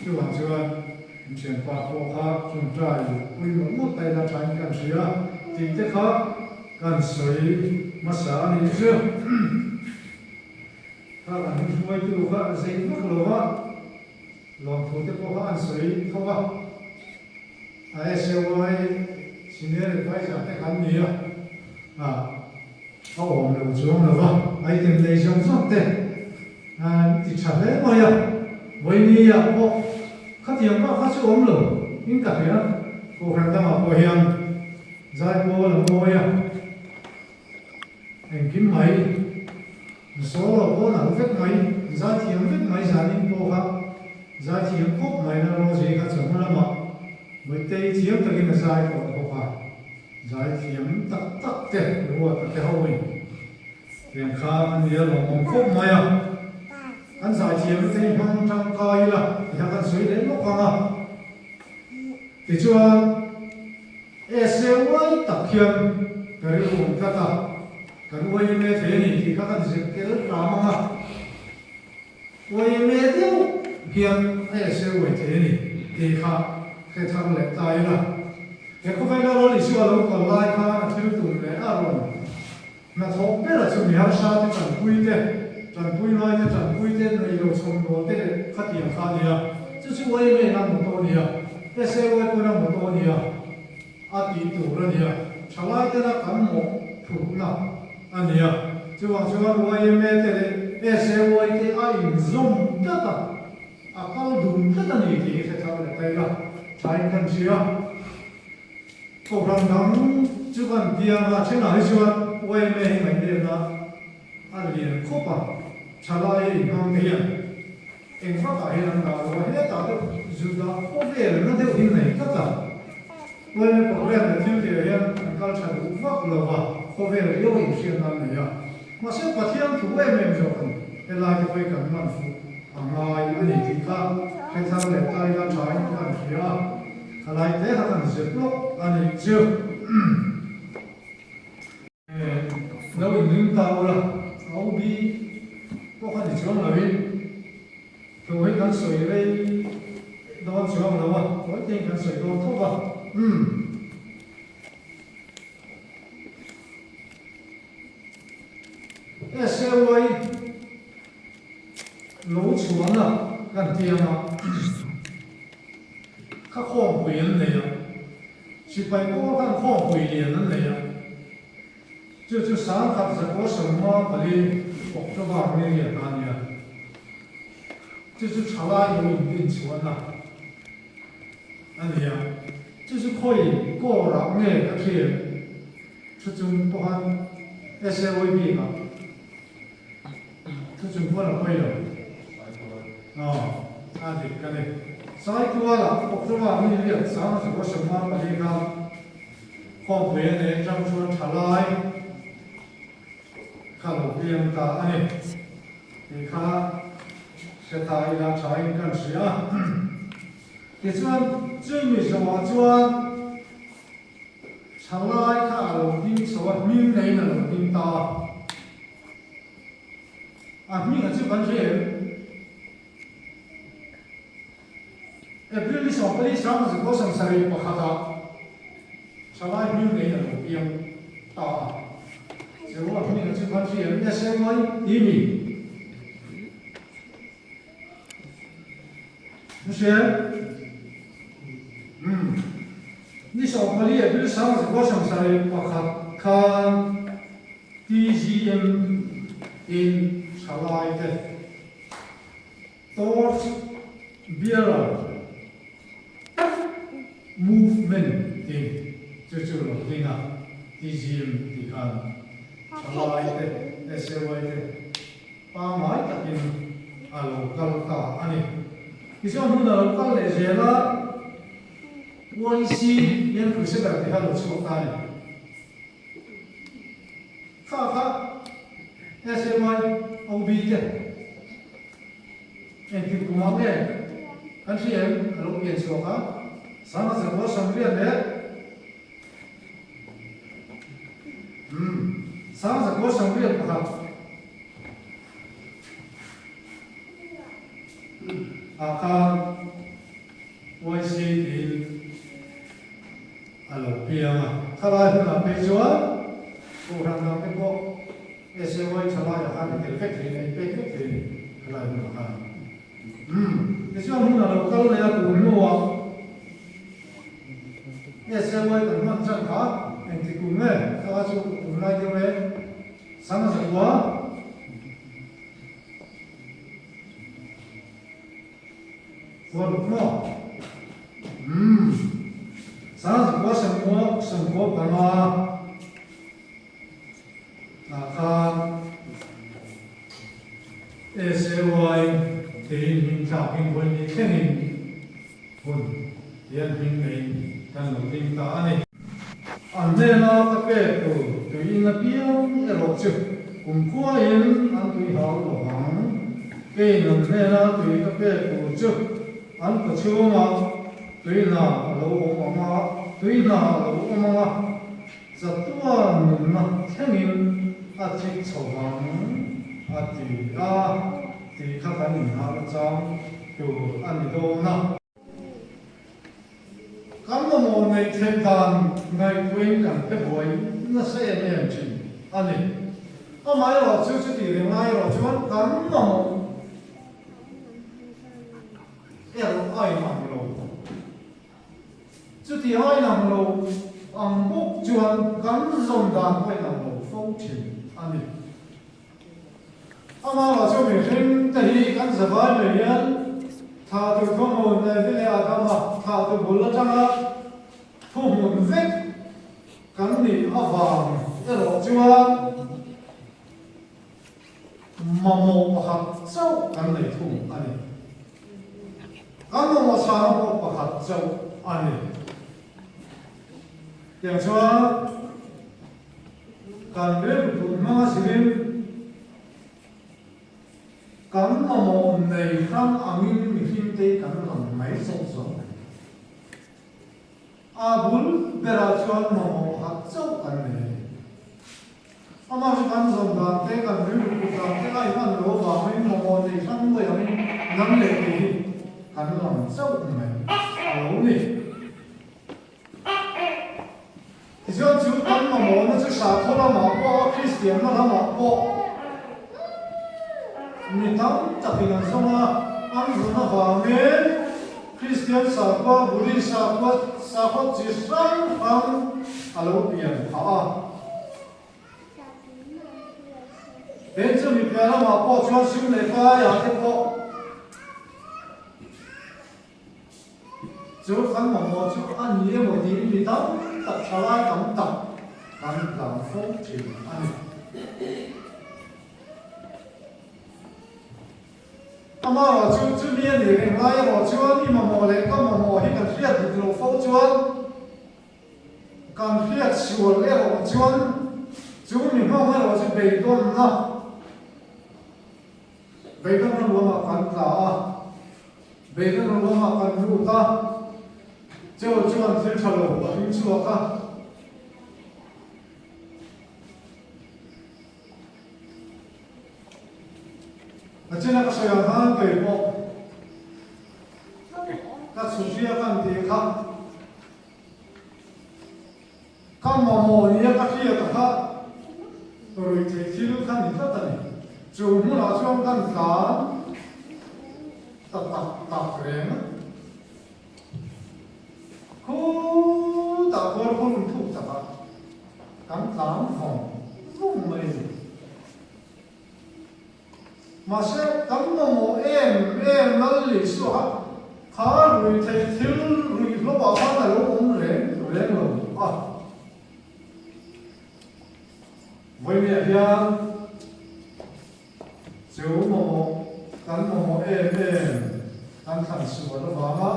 Chuvang chuan in thianpa pawh kha tawngtai pui mawlh mawlh ta ila thain kan hria tih te kha kan sawi hmasa a nih chu. Kha kan hruaitu kha zei vak lo va, lawmthu te pawh kha an sawi tho a. A SAY Senior Advisor te kan ni a, a awm lo chuang lo va, item nei zawng zawng te an ti tha hle mai a, Vawinia pawh khatiang bak kha chu awm lo in ka hria, Kohhran dangah pawh hian zaipawl a mawi a, engkim mai solo pawh nalh vek mai, zaithiam vek mai zanin pawh kha zaithiam khawp mai na Rosie kha chawhma lamah Mawitei thiam takin a zai tawh bawk a. Zaithiam tak tak te ruat a te ho in tiang kha a nia lawmawm khawp mai a, kan zaithiam te hi hmang tangkai ila ti kha kan sawi leh lawk ang a, tichuan essay uai tak hian ka rilru awm tlat a, kan uai ime thei a ni tih kha kan zir tel hram ang a, uai ime deuh hian a essay uai thei a ni tih kha hre thar leh ta ila. He khawvela Lal Isua lo kal lai khan a thil tum leh a rawn hnathawh bera chu mi harsa te tanpui te, tanpui ngai te tanpui te, nei lo chhawm nawl te leh khatiang kha a ni a. Chu chu YMA na motto a ni a, SAY pawh na motto a ni a, a tih tur a ni a, thalai tena kan mawh phurhna a ni a. Chuvang chuan YMA te leh SAY te a inzawm tlat a. A kal dun tlat a ni tih hi hre thar leh ta ila, thain kan hria. Kohhran dang chu kan piang a, thenah hi chuan YMA hi ngaihnepna a lian khawp a, thalai inhmang te hian eng vakah hian an dah lo a, hetah deuh Juda khawvel na deuh hi nei tlat a. Uaime program leh thil tihah hian an kal tha duh vak lo va, khawvel riau a inhriatna an nei a. Mahse Pathian thu em em zawk a ni. Helai te pawh hi kan man fuh a ngai a ni tih kha hre thar leh ta ila thain kan hria a, khalai te kha kan zep lawk a nih chu. Lo inring ta ula, a OB pawh kha ni chuang loin thu hi kan sawi rei dawn chuang lo a, tawi tein kan sawi dawn tho va. Umm. SAY lo chhuahna kan tiang a, kha khawmpui an nei a. Sipai pawl khan khawmpui lian an nei a, chu chu 10,000 154 October ni riat a nia. Chu chu thalai lo intinchhuahna a ni a, chu chu khawi kawrah nge ka hriat thu chung pawhan SAY bikah thu chung pawn a pawi lo. Aw, a dik ka ni. Saitualah October ni riat 10,054 khan khawmpui a nei atang chuan thalai kha lo piang ta a ni tih kha hre ta ila thain kan hria a. Tichuan, chumi zawhah chuan thalai kha a lo ding chho a, hming neiin a lo ding ta a. A hmingah chu kan hre em? April ni 14 1971 ah thalai hming neiin a lo piang ta a. Chu a hmingah chu kan hre em? SMY ti mi? Ni hre em? Umm. Ni 14 April 1971 khan TGM in thalai te Torch Bearer Movement tin chu chu lo ding a, TGM tih khan thalai te SAY te pangngai takin a lo kal ta a ni. Tichuan hun a lo kal leh zel a, YC Young Crusader tih kha a lo chhuak ta a ni. Kha kha SAY OB te engtik kumah nge kan hria em a lo pian chhuak a, Sanga Zakua Samriat leh umm Sanga Zakua Samriat pakhat ah khan YC tiin A lo piang a. Thalai hunah phei chuan Kohhran dang te pawh SAY thalaiah khan i tel vek thei a, i pek vek thei a ni thalai hunah khan. Umm, tichuan hun a lo kal leh a tun hnuah SAY kan hman chan kha engti kum nge kha chu tunlai deuh e, Sanga zakua. Huan maw? Umm. Sangzakua sangkua sangkua panga ah khan SAY tiin hming thlakin vawi ni thlengin hun hian hming neiin kan lo ding ta a ni. An hnena ka pek tur tuiin apiang erawh chu kumkhuain an tui hau lo vang. Keiin an hnena tui ka pek tur chu an kawchhungah tui hna a lo awm ang a, tui hna a lo awm ang a, chatuan nunna thlengin a thik chho vang a ti a tih kha kan inhahna chang tur a ni dawn a. Kan mamawh neih theih dan ngaihtuahin kan pe buai nasa em em thin a ni. Amaherawh chu chutih reng lai erawh chuan kan mamawh erawh a inang lo. Chutih a inang lo ang bawk chuan kan zawn dan pawh a inang lo fo thin a ni. Amaherawh chu mihring te hi kan zavai mai hian thla tur thuhmun Evi leh Adama thla tu bul atanga thuhmun vek kan nih avang erawh chuan mamawh pakhat chauh kan nei thung a ni. Kan mamawh chhana pawh pakhat chauh a ni. Tiang chuan kan rilru tun hmanga zirin kan mamawh nei hrang angin mihringte hi kan lang mai zawk zawk a ni. A bul berah chuan mamawh pakhat chauh kan nei a ni. Amah chu kan zawm dan te, kan rilru put dan te a inhan lo avangin mamawh nei hrang luai angin nang leh kei hi kan lang chauh mai a lo ni. Tichuan chu kan mamawhna chu sakhaw lamah pawh a Kristianna lamah pawh mi tam takin an zawng a, an zawn avangin Kristian sakhua, Buddhist sakhua, sakhaw chi hrang hrang a lo pian phah a. Tin chumi piah lamah pawh chuan sum leh paiah te pawh Chu kan mamawh chu a ni emaw tiin mi tam tak thalai tam tak kan tlan fo thin a ni. Amaherawh chu chumi a nih reng lai erawh chuan i mamawh leh ka mamawh hi kan hriat dik loh fo chuan kan hriat sual erawh chuan chu mi hmang erawh chu beidawnna Beidawnna ruangah kan tla a, beidawnna ruangah kan lut a, cheu chuan thil tha lo a hring chhuak a. Nachina ka sawi ang khan kei pawh ka chhuhria kan tih kha. Ka mamawh nia ka hriat a kha ruih theih thil kha ni tlat a ni. Chu hmunah chuan kan tlan ta tak tak reng a. Khutah khuar khur in thuk takah kan tlan vawng vawng mai a ni. Mahse, kan mamawh em em Lal Isua kha rui theih thil ruih hlawhah khan a lo awm reng reng lo a. Vawinia hian chu mamawh kan mamawh em em kan thlan sual avanga,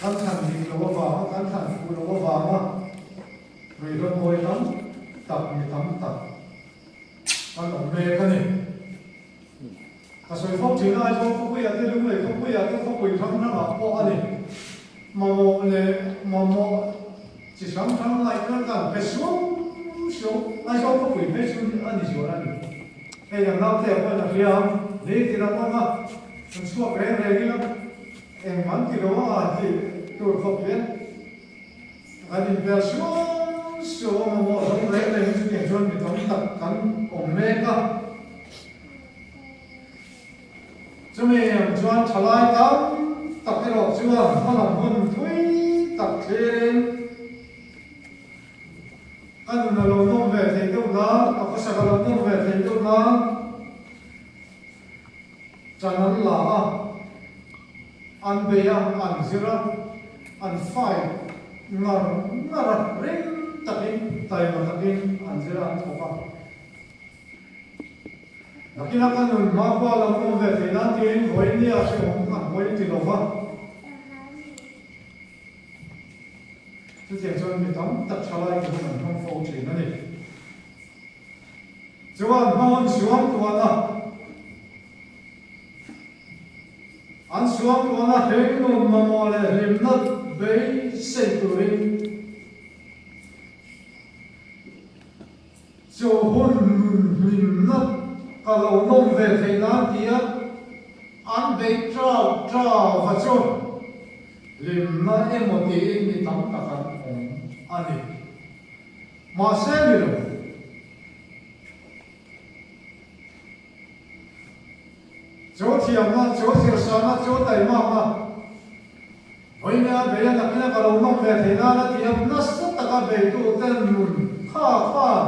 kan thlan dik lo avanga, kan thlan fuh lo avanga ruihhlo mawi tam tak mi tam tak Kan awm mek a ni. Ka sawi fo thin a, Aizawl khawpuiah te, Lunglei khawpuiah te, khawpui hrang hrangah pawh a ni. Mamawh leh mamawh chi hrang hrang ngaihna kan pe suau suau. Aizawl khawpui phei chu a ni zual a ni. Hei ang naute ah pawhin a hria ang, ni ti ram awm a, kan chhuak reng reng ila engmah an ti lo a tih tur khawp hian Kan inpel suau suau a mamawh zawng reng reng hi chutiang chuan mi tam tak kan awm mek a. Chumi ang chuan thalai tam tak erawh chuan hmalam hun thui tak thlirin ka nun a lo nawm ve theih deuh nan, ka khawsak a lo nawm ve theih deuh nan Chan an la a, an bei a, an zir a, an fight ngar ngar a, ring takin, taima takin an zir a, an thawk a. Nakina ka nun hma khua lo awm ve thei nan tiin vawinia hrehawm an hawi ti lo va. Chutiang chuan mi tam tak thalai te hun an hmang fo thin a ni. Chuan hmawn suangtuahna an suangtuahna hringnun mamawh leh hlimna beisei turin chu hun nun hlimna ka lo nawm ve theih nan tia an bei trau trau va chu hlimna emaw tiin mi tam tak an awm a ni. Mahse ni lo. Chu thiamna, chu zirsana, chu taimakna, vawinia beia nakina ka lo nawm ve thei nana ti a nasa taka beitute nun kha khan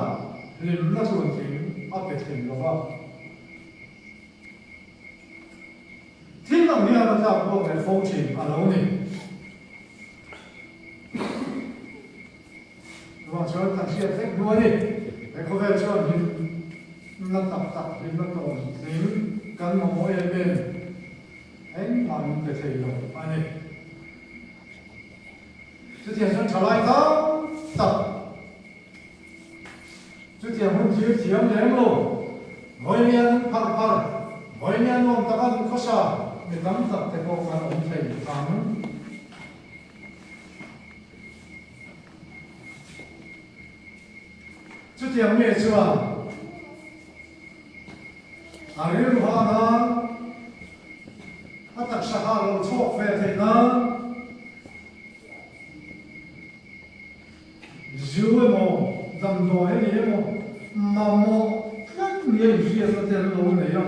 hlimna tluantling a pe thin lo va. Thil ang hian a tlak buak leh fo thin a lo ni. Chuvang chuan kan hriat vek hnu a ni. He khawvel chuan hlimna tak tak, hlimna tawng tling kan mamawh em em. Engmah. mah min pe thei lo a ni. Chutiang chuan thalai tam tak chutiang hun thlir thiam lem lo, vawinia nun phar phar, vawinia nuam taka nun khawsa mi tam tak te pawh kan awm thei ang. Chutiang mi chuan a rilru ha nan, a taksa ha lo chhuak ve theih nan zu emaw, damdawi a ni emaw, mamawh tlat nia inhriatna te an lo nei a.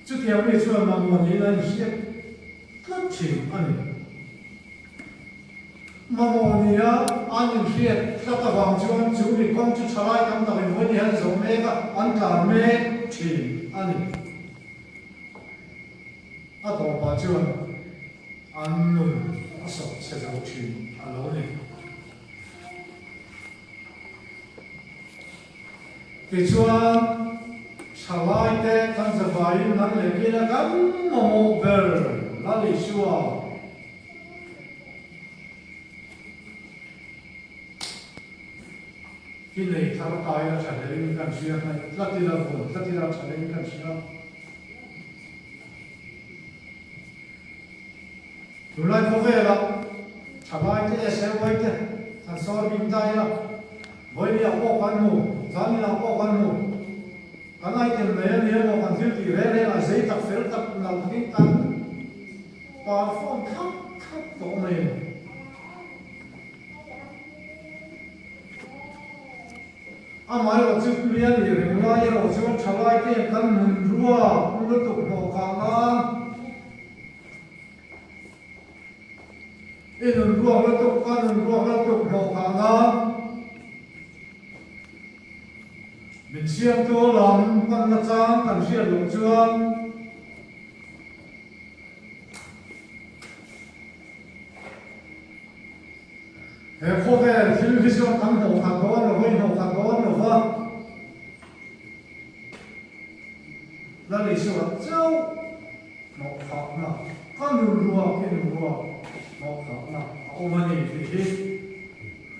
Chutiang mi chuan mamawh niin a inhriat tlat thin a ni. Mamawh nia an inhriat tlat avang chuan chu mi kawng chu thalai tam tak in vawi ni an zawh mek a, an tlan mek thin a ni. A tawpah chuan an nun a sawp chhe zo thin a lo ni. Tichuan, thalaite kan zavaiin nan leh kina kan mamawh ber Lal Isua hi nei thar taia tha hlein kan hria, hnaih tlat ila, vawn tlat ila tha hlein kan hria. Tunlai khawvela thalaite SAY te an sawr bik ta ila, Vawinia pawh kan hmu, Zanina pawh kan hmu. Kan item nei a ni emaw kan thil tih reng reng ah zei tak fel tak nalh takin kan perform thlap thlap tawh mai a ni. Amaherawh chu mi a nih reng lai erawh chuan thalaite kan nun ruak lutuk hnawh khah nan, I nun ruak lutuk ka nun ruak lutuk hlawh khah nan min siamtu lam pan na chang kan hriat loh chuan he khawvel thil hi chuan kan hnawh khat dawn lo va, i hnawh khat dawn lo va. Lal Isua chauh Hnawhkhahna, ka nun ruak i nun ruak hnawhkhahna a awm a ni tih hi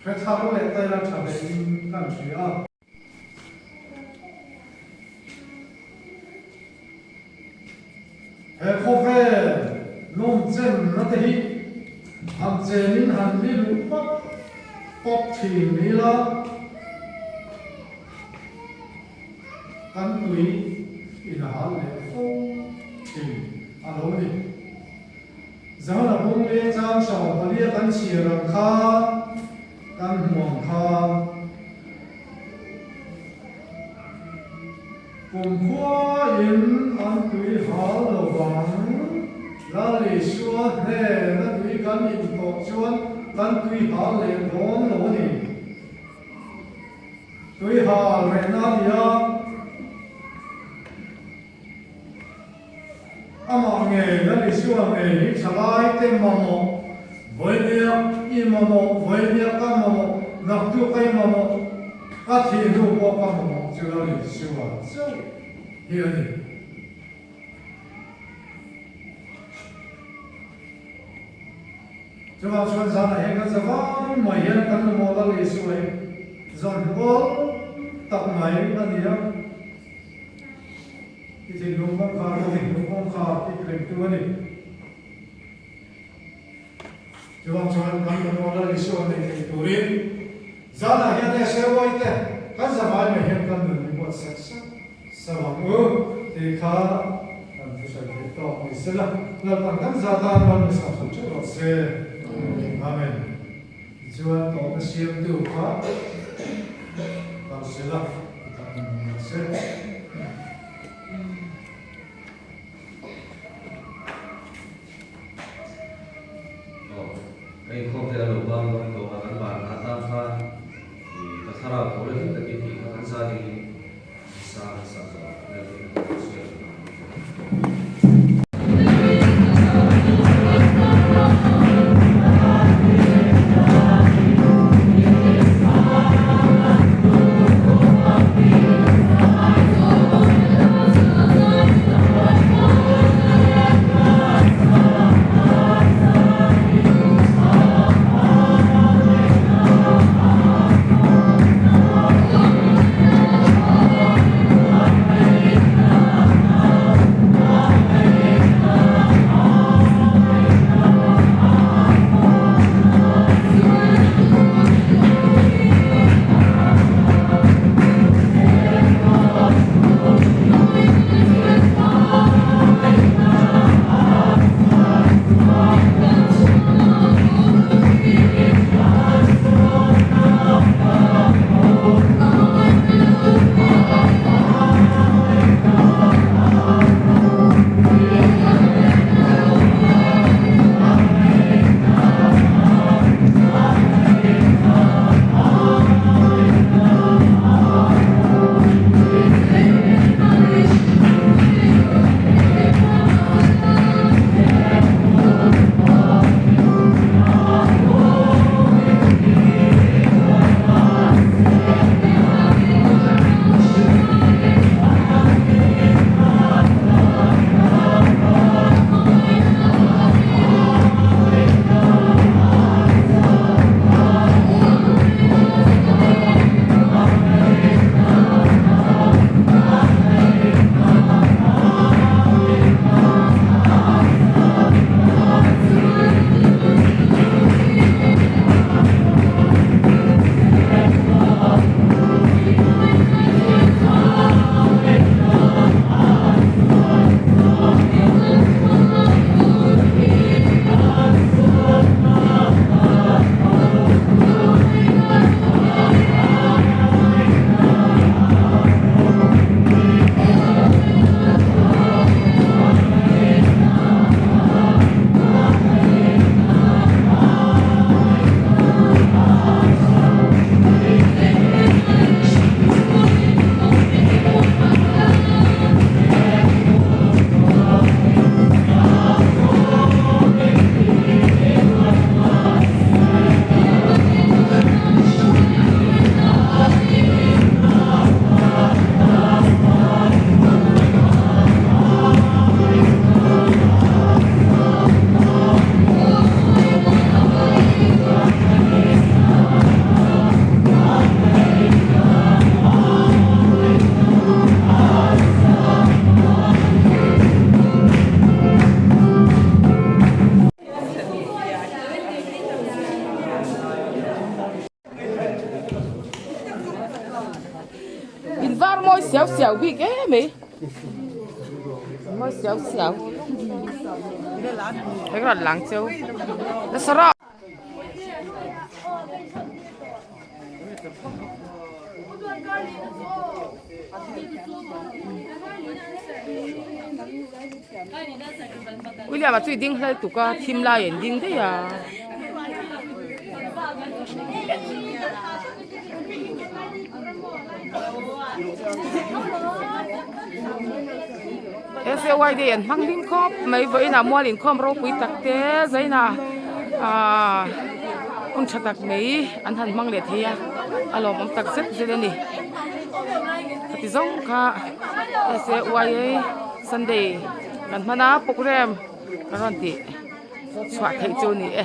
hre thar leh taila tha vein kan hria a. He khawvel nawmchenna te hi han chenin han ni luh pawp pawp thin ni la, Kan tui in a hal leh fo thin a lo ni. Zahana bawng leh chang hram palia kan chhiar ang kha kan hmu ang kha. Kumkhua in an tui hal lo vang. Lal Isua hnena tui kan in tawh chuan kan tui hal leh dawn lo a ni. Tui hal rehna a ni a, amah ngei Lal Isua ngei hi thalaite mamawh, vawinia i mamawh, vawinia ka mamawh, naktuk a i mamawh, ka thih hnu pawh ka mamawh chu Lal Isua chauh hi a ni. Chuvang chuan zanah hian kan zavai mai hian kan mamawh Lal Isua hi zawn hmual tak mai a ni a. I thinlung kawngkhar, ka thinlung kawngkhar i tlengtu a ni. Chuvang chuan kan mamawh Lal Isua nei thei turin zanah hian SAY te kan zavai mai hian kan nun i buatsaih sak sak ang u tih kha kan thusawi theih tawk ni sela, Lalpan kan za tan ram ni sawm sawm theuh rawh se. Amen. Tichuan tawhna siamtu kha kal sela i tak nun rawh se. Aw, ka inkhawm te a lo bang dawn tawh a, kan ban atan khan i ka thlarau tho la hlim takin tih kha kan za dingin sa kan sak zawh a, Lalten a thlarau chhiar a ang tawh. siau bik em mai mawi siau siau heng rawn lang cheu nasa rawh. William a chu i ding hlel tuk a thim lai an ding daih a. SAY day an hmang hlim khawp mai vawiinah mual inkhawm ropui tak te zainah ahh hun tha tak mai an han hmang leh thei a a lawmawm tak zet zet a ni khati zawng kha SAY Sunday kan hman a programme ka rawn tih chhuah theih chu a ni e.